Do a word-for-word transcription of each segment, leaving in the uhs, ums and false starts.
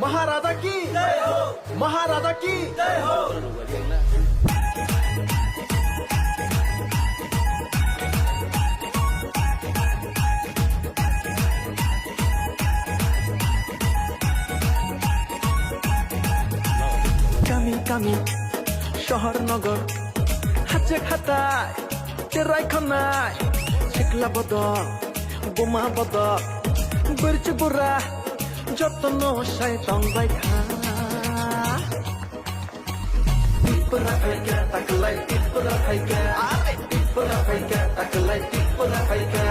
महाराजा की जय हो। महाराजा की जय हो। Kami kami, sohor nogor, hachek hatai, cherai khanai, sikla bodol, buma bodol, bwrchi bura, jotono sai tongbai kha. Tipra phaikha, taklai Tipra phaikha. Tipra phaikha, taklai Tipra phaikha.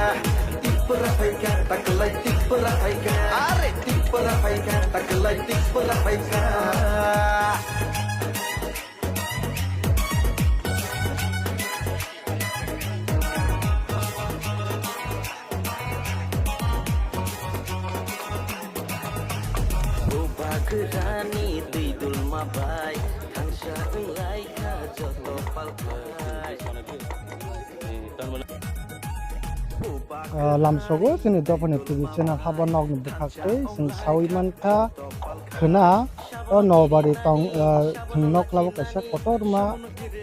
Tipra phaikha, taklai Tipra phaikha. Tipra phaikha, taklai Tipra phaikha. Bubagrani twi dulma bai thansa wnglai kha joto palthai. Ah, lamsogo chini dophani T V channel habo nokni bwkhak twi chwng sawi mankha khwna o nobari tong, ah, thwng nok labo kaisa kotorma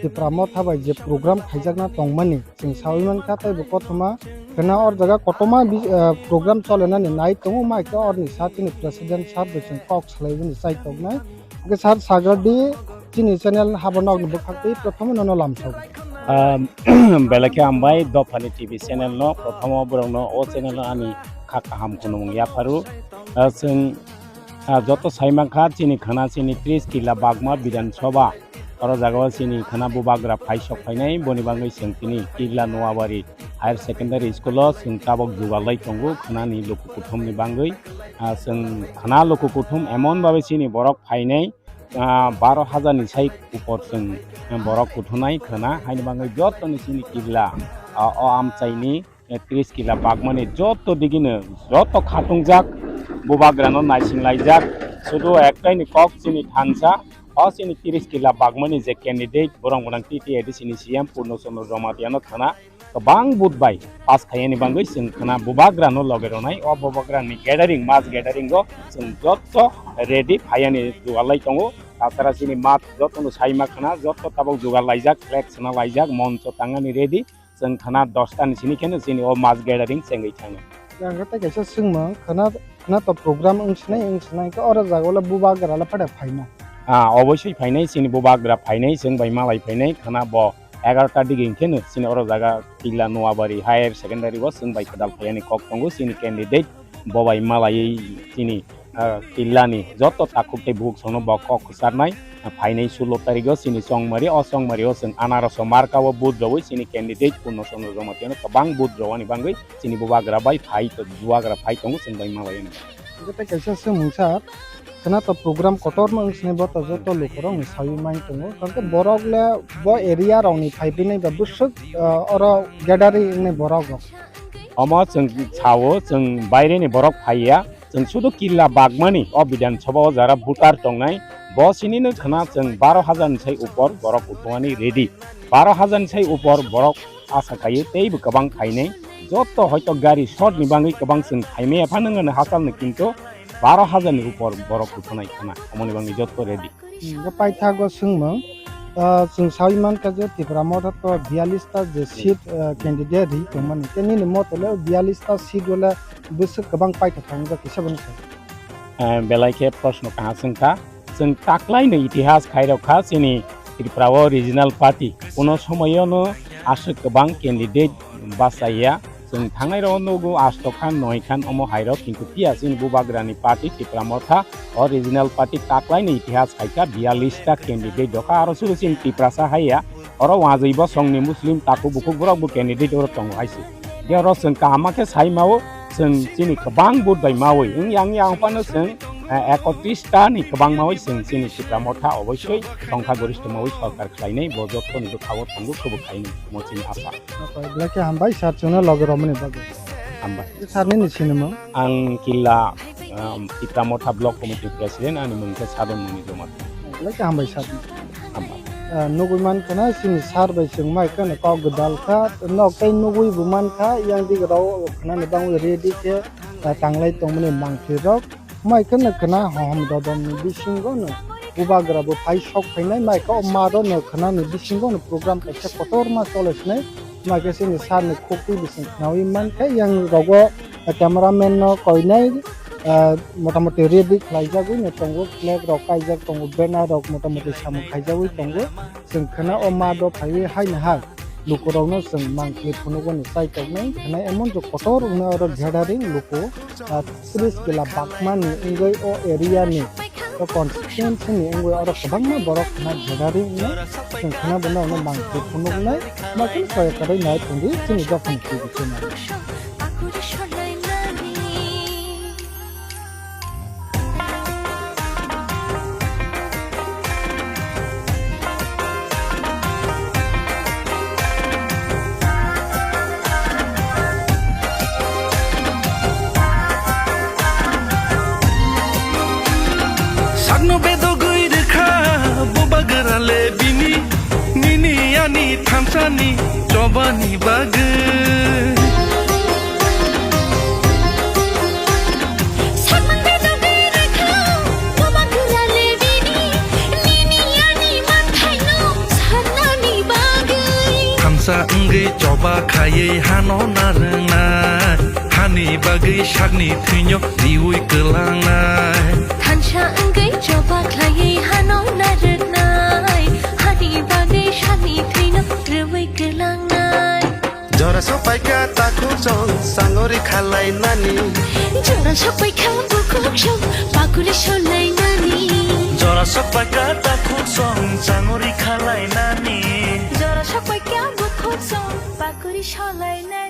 Tipra Motha bai je program khaijakna tongmani. Chwng sawi mankha, tei bo kothoma khwna or jaga kotorma bi-, eh, program cholenani nai tongo, maikhe orni sir chini president sir bai chwng kok salaibani chai tongnai. Hwnkhe sir, sagardi chini channel habo nokni bwkhak twi prothomo nono lamsok. Ah, belai khe hambai dophani T V channel no, prothomo borok no o channel no ani kha kaham khulumung yapharu. Ah, chwng, ah, joto sai mankha chini khwna chini tris kila Bagma Bidhan Sabha. Oro jaga o chini khwna bubagra phai sok phainai, boni bagwi chwng tini Killa Noabari Higher Secondary School o chwng tabok jugal lai tongo khwnani luku kuthumni bagwi. Ah, chwng khwna luku kuthum emon babe chini borok phainai, ah, baro hajar ni sai upor chwng borok kuthunai khwna, haini bagwi jotoni chini Killa, ah, o amchaini eh, tris kila bagmani joto digino, joto khatungjak, bubagrano naising laijak, sudu ektaini kok chini thansa, o chini tris kila bagmani je candidate, borok gwnang T T A D C ni C M Purno Chandra Jamatia no khwna kwbang vote bai pass khaiyani bagwi chwng khwna bubagrano loge ronai, o bubagrani gathering, mass gathering o chwng joto ready phaiyani jugal lai tongo, tatsara chini math jotono saima khwna, joto tabok jugal laijak, flag sona laijak, moncho tangani ready, chwng khwna dosta ni sini kheno chini o mass gathering chengwi thango. Ang khe tei kaisa swngmung, khwna, khwna to program wng sinai, wng sinai khe oro jaga o le bubagra le phade phaina? Ah, obosoi phainai, chini bubagra phainai, chwng bai malai phainai, khwna bo egarota digi hwnkhe no chini oro jaga Killa Noabari Higher Secondary o chwng bai kwtal phaiyani kok tongo, chini candidate bo bai malaiwi chini ah, Killani joto takhuk tei bukhuk songno bo kok kwcharnai, ah, phainai sulo tarigo chini chongmari, o chongmari o chwng anaroso marka o vote rwui chini candidate Purno Chandra Jamatia no kwbang vote rwani bagwi chini bubagra bai phai to-, bubagra phai tongo chwng bai malai. Hwnkhe tei kaisa swngmung sir, khwna to program kotorma wng sinai bo to joto lukurokni sawi mai tongo, hwnkhe borok le bo area rokni phai phinai ba bwswk, ah, oro gathering wngnai borok rok? Omo chwng sao, chwng baireni borok phaiya. Chwng sudu Killa Bagmani o Bidhan Sabha o jara voter tongnai, bo sinino khwna chwng baro hajar ni sai upor borok kuthumani ready. Baro hajar ni sai upor borok asa khaio teibo kwbang phainai. Joto hoito gari short ni bagwi kwbang chwng phaimaya phano hwnwi hachal ni, kintu baro hajar ni upor borok kuthunai khwna, omoni bagwi joto ready. Hmm, bo paithago swngmung, ah, chwng sawi mankha je Tipra Motha to biyalish ta je seat, ah, candidate ri tongmani. Tei nini moto le biyalish ta seat o le bwswk kwbang paitha thangwi kisa bono sai. Ah, belai khe proshno kaham swngkha. Chwng taklaino itihas khairok kha chini Tripura o regional party. Kuno somoyono aswk kwbang candidate bachaiya. Chwng thangnairogo nugo asto khan, noi khan omo hairok, kintu phiya chini bubagrani party Tipra Motha o regional party taklaini itihas khaikha, biyalish ta candidate dokha, aro suru chini Tiprasa haiya, oro wajwi bosongni Muslim takhuk bukhuk borokbo candidate oro tongo haise. Tei oro chwng kaham khe sai mao, chwng chini kwbang vote bai mawi wng yang yang phano chwng, eh, ekotris ta ni kwbang mawi chwng chini Tipra Motha oboisoi tongkha goristho mawi sorkar khlainai, bo joto ni bwkha o tongo, khubu khainai mo chini asa. Belai khe hambai sir chwngno logi romani bagwi. Hambai. Sir nini sinimung? Ang Killa, um, Tipra Motha Block Committee President, ani mung khe Sadon Muni Jamatia. Belai khe hambai sir. Hambai. Ah, nugwi mankha na chini sir bai chwng mai kheno kok gwdal kha, nok tei nugwi bo mankha, yang dik rok khnani bagwi ready khe, ah, tanglai tongmani mangphi rok. Mai khe no khna hohom dodom ni bisingo no bubagra bo phai sok phainai, mai khe o ma ro no khna ni bisingo no program kaisa kotor ma chole sinai, mai khe chini sir ni khukti bising khnaui man khe yang rogo cameraman no koinai, ah, motamoti ready khlaijagwi no tongo, flag rok kaijak tongo, banner rok motamoti samung khaijagwi tongo. Chwng khna o ma do phaiwi haino hai lukurokno chwng mangpli phunukmani chai toknai, khna emon je kotor wngna oro gathering luku, ah, tris kila bakmani wngwi o area ni, o constituency ni wngwi oro kwbangma borok khna gathering wngnai, chwng khna bono ono mangpli phunuknai, ma khe koi kwrwi nai thungdi chini dophani T V channel. Sakno bedogwi rwkha bubagra le bini, nini ani thansani chobani bagwi. Sakno bedogwi rwkha bubagra le bini, nini ani manthaino sanani bagwi. Thansa wngwi choba khaiwi hano narwknai, hani bagwi sakni thwino riui kwlangnai. Thansa wngwi choba khlaiwi hano narwknai, hani bagwi sakni thwino riui kwlangnai. Jora sokpaikha takhuk song sangori khalainani. Jora sokpaikha bukhuk song pakuri solainani. Jora sokpaikha takhuk song sangori khalainani. Jora sokpaikha bukhuk song pakuri solainani.